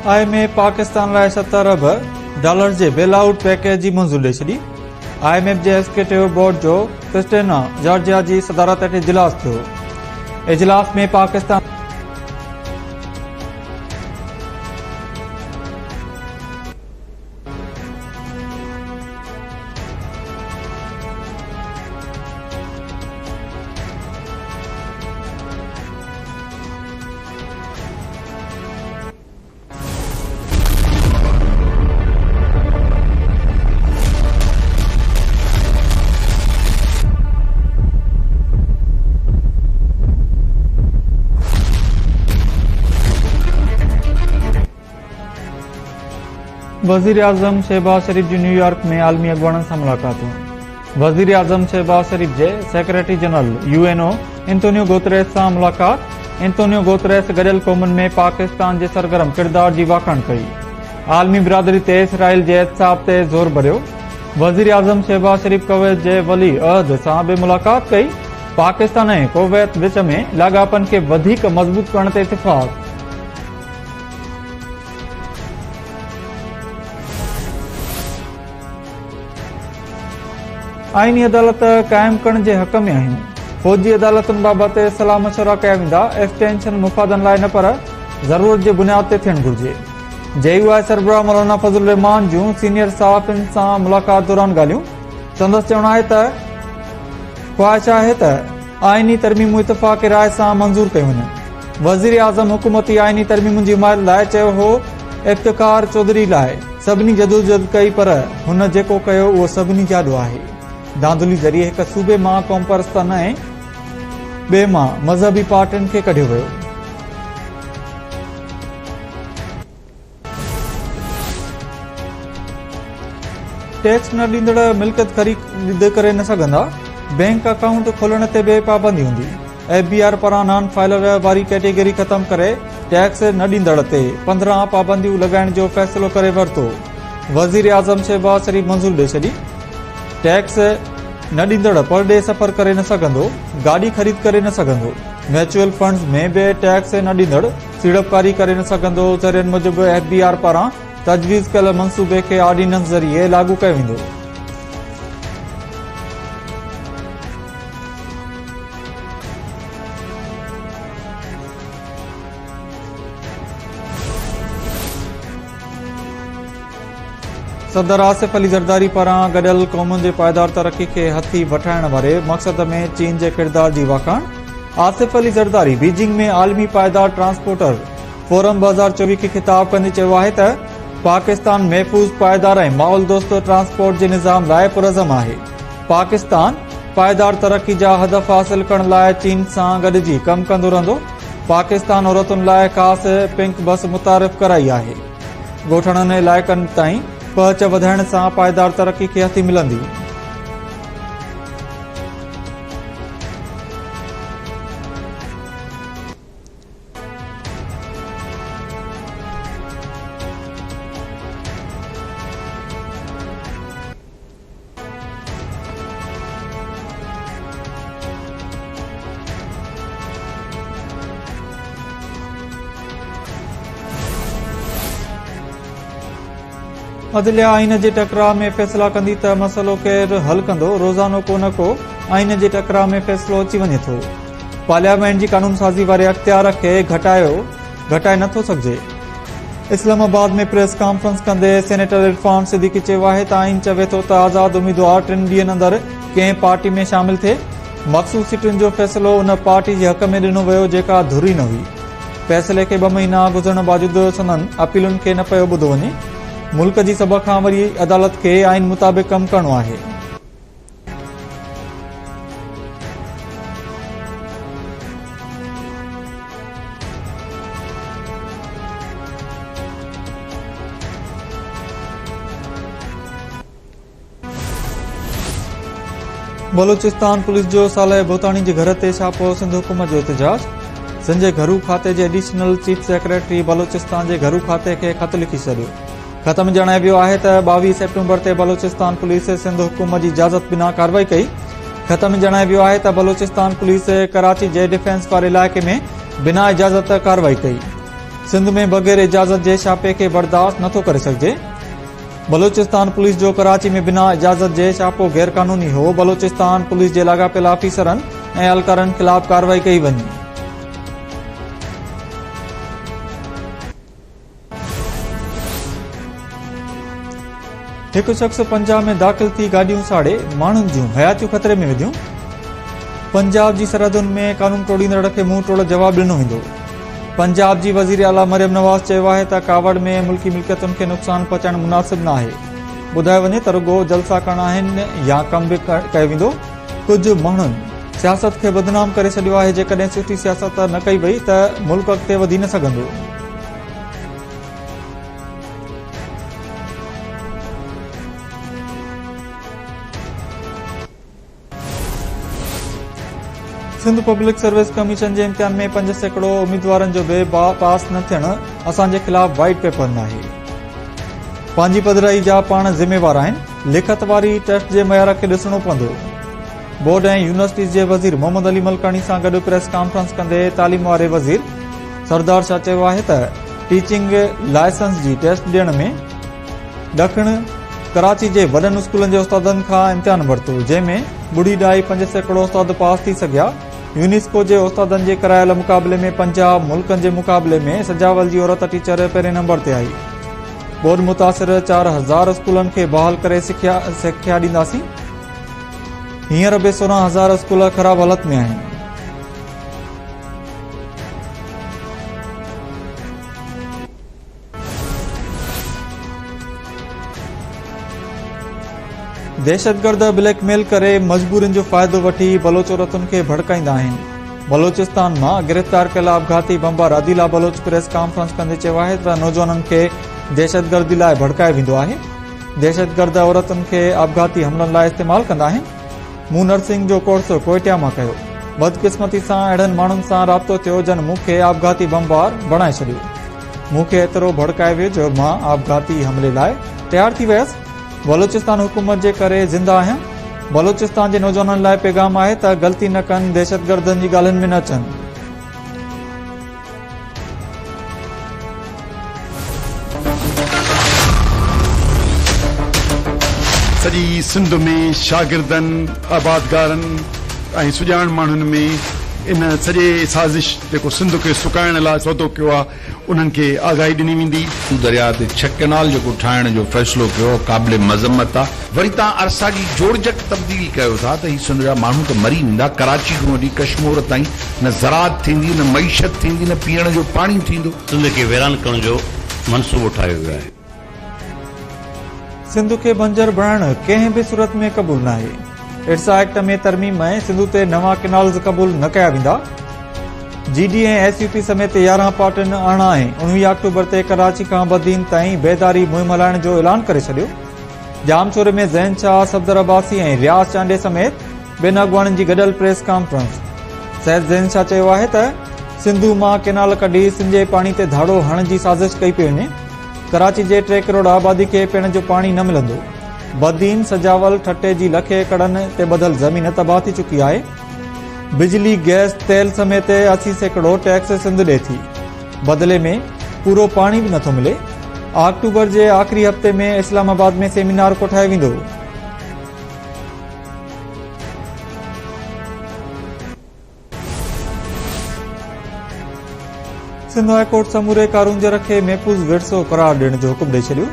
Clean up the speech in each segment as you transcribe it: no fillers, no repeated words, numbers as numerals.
I M F Pakistan لاء 70 ارب dollars جي بيل آئوٽ پيڪيج جي منظوري ڏئي ڇڏي. I M F جي ايگزيڪيوٽو بورڊ جو ڪرسٽينا جارجيا جي صدارت هيٺ اجلاس ٿيو. اجلاس ۾ پاڪستان وزيراعظم شهباز شريف جون نيويارڪ ۾ عالمي اڳواڻن سان ملاقاتون. وزيراعظم شهباز شريف جي secretary general U N O Antonio Guterres سان ملاقات، انتونيو گوتريس گڏيل قومن ۾ پاڪستان جي سرگرم ڪردار جي واکاڻ ڪئي، عالمي برادري تي اسرائيل جي احتساب تي زور ڀريو، وزيراعظم شهباز شريف ڪويت جي ولي عهد سان به ملاقات ڪئي، پاڪستان ۽ ڪويت وچ ۾ لاڳاپن کي وڌيڪ مضبوط ڪرڻ تي اتفاق. آئيني عدالت قائم ڪرڻ جي حق ۾ آهيون، فوجي عدالتن بابت صلاح مشورا ڪيا ويندا، ايڪسٽينشن مفادن لاء نه پر ضرورت جي بنياد تي ٿيڻ گهرجي. جي يو آء سربراهه مولانا فضل الرحمان جون سينيئر صحافين سان ملاقات دوران ڳالهيون، سندس چوڻ آهي ته خواهش آهي ته آئيني ترميمون اتفاق راء سان منظور ڪيون وڃن. وزيراعظم حڪومتي آئيني ترميمن جي حمايت لاء چيو هو افتخار چوڌري لاء سڀني جدوجهد ڪئي پر هن جيڪو ڪيو اهو سڀني جي آڏو آهي. ڌانڌلي ذريعي هڪ صوبي مان قومپرستن ۽ ٻئي مان مذهبي پارٽين کي ڪڍيو ويو. ٽيڪس نه ڏيندڙ ملڪيت خريد ڪري نه سگهندا، بئنڪ اڪائونٽ کولڻ تي به پابندي هوندي، ايف بي آر پاران نان فائلر واري ڪيٽيگري ختم ڪري ٽيڪس نه ڏيندڙ تي 15 پابنديون لڳائڻ جو فيصلو ڪري ورتو، وزيراعظم شهباز شريف منظوري ڏئي ڇڏي، ٽيڪس نه ڏيندڙ پرڏيهه سفر ڪري نه سگهندو، گاڏي خريد ڪري نه سگهندو، ميوچوئل فنڊز ۾ به ٽيڪس نه ڏيندڙ سيڙپڪاري ڪري نه سگهندو، ذريعن موجب ايف بي آر پاران تجويز ڪيل منصوبي کي آرڊيننس ذريعي لاڳو ڪيو ويندو. صدر آصف علي زرداري پاران گڏيل قومن جي پائيدار ترقي کي هٿي وٺائڻ واري مقصد ۾ چين جي ڪردار جي واکاڻ، آصف علي زرداري بيجنگ ۾ عالمي پائيدار ٽرانسپورٽر فورم 2024 کي خطاب ڪندي چيو آهي ته پاڪستان محفوظ، پائيدار ۽ ماحول دوست ٽرانسپورٽ جي نظام لاء پرعزم آهي، پاڪستان پائيدار ترقي جا هدف حاصل ڪرڻ لاء چين سان گڏجي ڪم ڪندو رهندو، پاڪستان عورتن لاء خاص پنڪ بس متعارف ڪرائي آهي. ڳوٺاڻن علائقن تائين پهچ وڌائڻ سان پائيدار ترقي کي هٿي ملندي. عدليه آئين جي ٽڪراء ۾ فيصلا ڪندي ته مسئلو ڪير حل ڪندو، روزانو ڪو نه ڪو آئين جي ٽڪراء ۾ فيصلو اچي وڃي ٿو، پارليامينٽ جي قانونسازي واري اختيار کي گهٽايو گهٽائي نٿو سگهجي. اسلام آباد ۾ پريس ڪانفرنس ڪندي سينيٽر عرفان صديقي چيو آهي ته آئين چوي ٿو ته آزاد اميدوار ٽن ڏينهن اندر ڪنهن پارٽي ۾ شامل ٿئي، مخصوص سيٽن جو فيصلو ان پارٽي جي حق ۾ ڏنو ويو جيڪا ڌر ئي نه هئي، فيصلي کي ٻه مهينا گذرڻ باوجود سندن اپيلن کي نه پيو ٻڌو وڃي، ملڪ جي سڀ کان وڏي عدالت کي آئين مطابق ڪم ڪرڻو آهي. بلوچستان پوليس جو صالح ڀوتاڻي جي گهر تي ڇاپو، سنڌ حڪومت جو احتجاج، سنڌ جي گهرو کاتي جي ايڊيشنل چيف سيڪريٽري بلوچستان جي گهرو کاتي کي خط لکي ڇڏيو. خط ۾ ڄاڻايو ويو آهي ته 22 سيپٽمبر تي بلوچستان پوليس سنڌ حڪومت جي اجازت بنا ڪارروائي ڪئي. خط ۾ ڄاڻايو ويو آهي ته بلوچستان پوليس ڪراچي جي ڊفينس واري علائقي ۾ بنا اجازت ڪارروائي ڪئي. سنڌ ۾ بغير اجازت جي ڇاپي کي برداشت نٿو ڪري سگهجي. بلوچستان پوليس جو ڪراچي ۾ بنا اجازت جي ڇاپو غيرقانوني هو، بلوچستان پوليس جي لاڳاپيل آفيسرن ۽ اهلڪارن خلاف ڪارروائي ڪئي وڃي. هڪ شخص پنجاب ۾ داخل ٿي گاڏيون ساڙي ماڻهن جون حياتيون خطري ۾ وڌيون. پنجاب جي سرحدن ۾ قانون ٽوڙيندڙ کي منهن ٽوڙ جواب ڏنو ويندو. پنجاب جي وزير اعليٰ مريم نواز چيو آهي ته ڪاوڙ ۾ ملڪي ملڪيتن کي نقصان پهچائڻ مناسب نه آهي. ٻڌايو وڃي ته رڳو جلسا ڪرڻا آهن يا ڪم به ڪيو ويندو. ڪجهه ماڻهن سياست کي بدنام ڪري ڇڏيو آهي، جيڪڏهن سٺي سياست نه ڪئي وئي ته ملڪ اڳتي وڌي نه سگهندو. سنڌ پبلڪ سروس ڪميشن جي امتحان ۾ 5% اميدوارن جو به پاس نه ٿيڻ اسان جي خلاف وائيٽ پيپر ناهي. پنهنجي پڌرائي جا پاڻ ذميوار آهن، لکت واري ٽيسٽ جي معيار کي ڏسڻو پوندو. بورڊ ۽ يونيورسٽيز جي وزير محمد علي ملڪاڻي سان گڏ پريس ڪانفرنس ڪندي تعليم واري وزير سردار شاهه چيو آهي ته ٽيچنگ لائسنس جي ٽيسٽ ڏيڻ ۾ ڏکڻ ڪراچي جي وڏن اسڪولن جي استادن کان امتحان ورتو جنهن ۾ ٻڙي ڏهائي 5% استاد پاس ٿي سگهيا. يونيسڪو جي استادن جي ڪرايل مقابلي ۾ 50 ملڪن جي مقابلي ۾ سجاول جي عورت ٽيچر پهرين نمبر تي آئي. ٻوڏ متاثر 4000 اسڪولن کي بحال ڪري سکيا ڏينداسين. هينئر به 16,000 اسڪول خراب حالت ۾ آهن. دهشتگرد بليڪ ميل ڪري مجبورين جو فائدو وٺي بلوچ عورتن کي ڀڙڪائيندا آهن. بلوچستان مان گرفتار ڪيل آپگهاتي بمبار عديله بلوچ پريس ڪانفرنس ڪندي چيو آهي ته نوجوانن کي دهشتگردي لاء ڀڙڪايو ويندو آهي. دهشتگرد عورتن کي آپگهاتي حملن لاء استعمال ڪندا آهن. مون نرسنگ جو ڪورس ڪوئٽيا مان ڪيو. بدقسمتي سان اهڙن ماڻهن سان رابطو ٿيو جن مون کي آپگهاتي بمبار بڻائي ڇڏيو. مون کي ايترو ڀڙڪايو ويو جو مان آپگهاتي حملي لاء تيار ٿي ويس. بلوچستان حڪومت جي ڪري زنده آهيان. بلوچستان جي نوجوانن لاء پيغام آهي ته غلطي نه ڪن، دهشتگردن جي ڳالهين ۾ نه اچن. سڄي سنڌ ۾ شاگردن، آبادگارن ۽ سڄاڻ ماڻهن ۾ ان سڄي سازش جيڪو سنڌ کي سڪائڻ لاء سودو ڪيو آهي انهن کي آگاهي ڏني ويندي. سنڌو درياء تي 6 ڪئنال جيڪو ٺاهڻ جو فيصلو ڪيو اهو قابل مذمت آ. وري توهان ارسا جي جوڙجڪ تبديل ڪيو ٿا ته هي سنڌ جا ماڻهو ته مري ويندا، ڪراچي کان وٺي ڪشمور تائين نه زراعت ٿيندي، نه معيشت ٿيندي، نه پيئڻ جو پاڻي ٿيندو. سنڌ کي ويران ڪرڻ جو منصوبو ٺاهيو ويو آهي. سنڌ کي بنجر بڻائڻ ڪنهن به صورت ۾ قبول ناهي، ارسا ايڪٽ ۾ ترميم ۽ سنڌو تي نوان ڪئنالز قبول نه ڪيا ويندا، G D ۽ S U P سميت 11 پارٽين 18 ۽ 19 آڪٽوبر تي ڪراچي کان بدين تائين بيداري مهم هلائڻ جو اعلان ڪري ڇڏيو، ڄامشوري ۾ زين شاهه، صفدر عباسي ۽ رياض چانڊيي سميت ٻين اڳواڻن جي گڏيل پريس ڪانفرنس، سيد زين شاهه چيو آهي ته سنڌو مان ڪئنال ڪڍي سنڌ جي پاڻي تي ڌاڙو هڻڻ جي سازش ڪئي پئي وڃي، ڪراچي جي 3 ڪروڙ آبادي کي پيئڻ جو پاڻي نه ملندو، بدين، سجاول، ٺٽي جي لکين ايڪڙن تي ٻڌل زمين تباهه ٿي چڪي آهي، بجلي، گئس، تيل سميت 80% ٽيڪس سنڌ ڏئي ٿي، بدلي ۾ پورو پاڻي به نٿو ملي، آڪٽوبر جي آخري هفتي ۾ اسلام آباد ۾ سيمينار ڪوٺايو ويندو. سنڌ هاء ڪورٽ سموري ڪارونجهر کي محفوظ ورثو قرار ڏيڻ جو حڪم ڏئي ڇڏيو.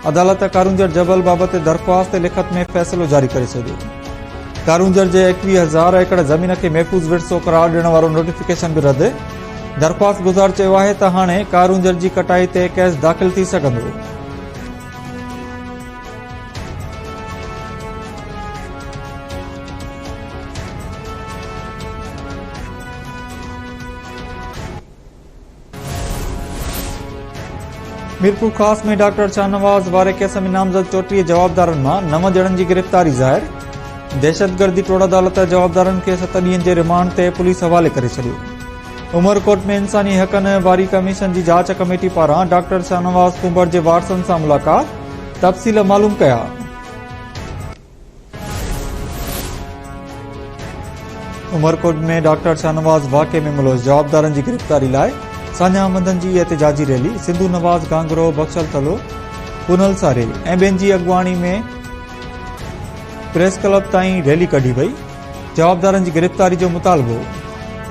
عدالت ڪارونجهر جبل بابت درخواست تي لکت ۾ فيصلو جاري ڪري ڇڏيو. ڪارونجهر جي 21,000 ايڪڙ زمين کي محفوظ ورثو قرار ڏيڻ وارو نوٽيفڪيشن به رد. درخواست گذار چيو آهي ته هاڻي ڪارونجهر جي ڪٽائي تي ڪيس داخل ٿي سگهندو. ميرپورخاص ۾ ڊاڪٽر شاهنواز واري ڪيس ۾ نامزد 34 جوابدارن مان 9 ڄڻن جي گرفتاري ظاهر، دهشتگردي ٽوڙ عدالت جوابدارن کي 7 ڏينهن جي رمانڊ تي پوليس حوالي ڪري ڇڏيو. عمرڪوٽ ۾ انساني حقن واري ڪميشن جي جاچ ڪميٽي پاران ڊاڪٽر شاهنواز ڪنڀر جي وارثن سان ملاقات، تفصيل معلوم ڪيا. عمرڪوٽ ۾ ڊاڪٽر شاهنواز واقعي ۾ ملوث جوابدارن جي گرفتاري لاء ساڃاهه مندن جي احتجاجي ريلي سنڌو نواز گانگرو، بخشل ٿلهو، پونل ساري ۽ ٻين جي اڳواڻي ۾ پريس ڪلب تائين ريلي ڪڍي وئي، جوابدارن جي گرفتاري جو مطالبو.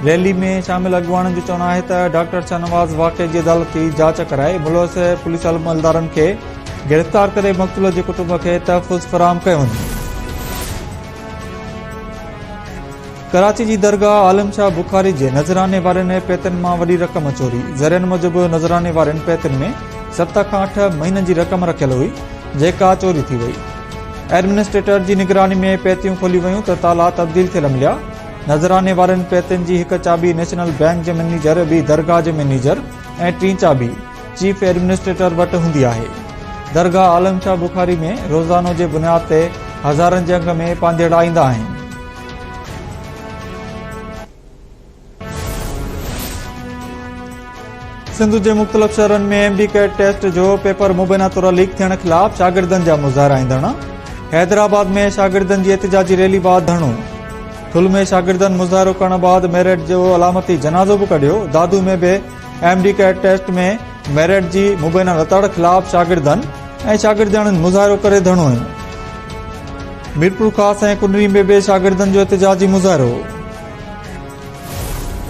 ريلي ۾ شامل اڳواڻن جو چوڻ آهي ته ڊاڪٽر شاهنواز واقعي جي عدالتي جاچ ڪرائي ملوث پوليس عملدارن کي گرفتار ڪري مقتول جي ڪٽنب کي تحفظ فراهم ڪيو وڃي. ڪراچي جي درگاهه عالم شاهه بخاري جي نذراني وارين پيتين مان وڏي رقم چوري، ذريعن موجب نذراني وارين پيتين ۾ ست کان اٺ مهينن جي رقم رکيل هئي، جيڪا چوري ٿي وئي. ايڊمنسٽريٽر جي نگراني ۾ پيتيون کوليون ويون ته تالا تبديل ٿيل مليا. نذراني وارين پيتين جي هڪ چاٻي نيشنل بئنڪ جي مئنيجر، ٻي درگاهه جي مئنيجر ۽ ٽين چاٻي چيف ايڊمنسٽريٽر وٽ هوندي آهي. درگاهه عالم شاهه بخاري ۾ روزانو جي بنياد تي هزارن جي انگ ۾ پانڌيئڙا ايندا آهن. سنڌ جي مختلف شهرن ۾ ايم ڊي ڪيٽ ٽيسٽ جو پيپر مبينا طور ليڪ ٿيڻ خلاف شاگردن جا مظاهرا ۽ ڌرڻا، حيدرآباد ۾ شاگردن جي احتجاجي ريلي بعد ڌرڻو، ٺل ۾ شاگردن مظاهرو ڪرڻ بعد ميرٽ جو علامتي جنازو به ڪڍيو، دادو ۾ به M D CAT test ۾ merit جي مبينا لتاڙ خلاف شاگردن ۽ شاگردياڻين مظاهرو ڪري ڌرڻو هنيو. ميرپورخاص ۽ ڪنري ۾ به شاگردن جو احتجاجي مظاهرو.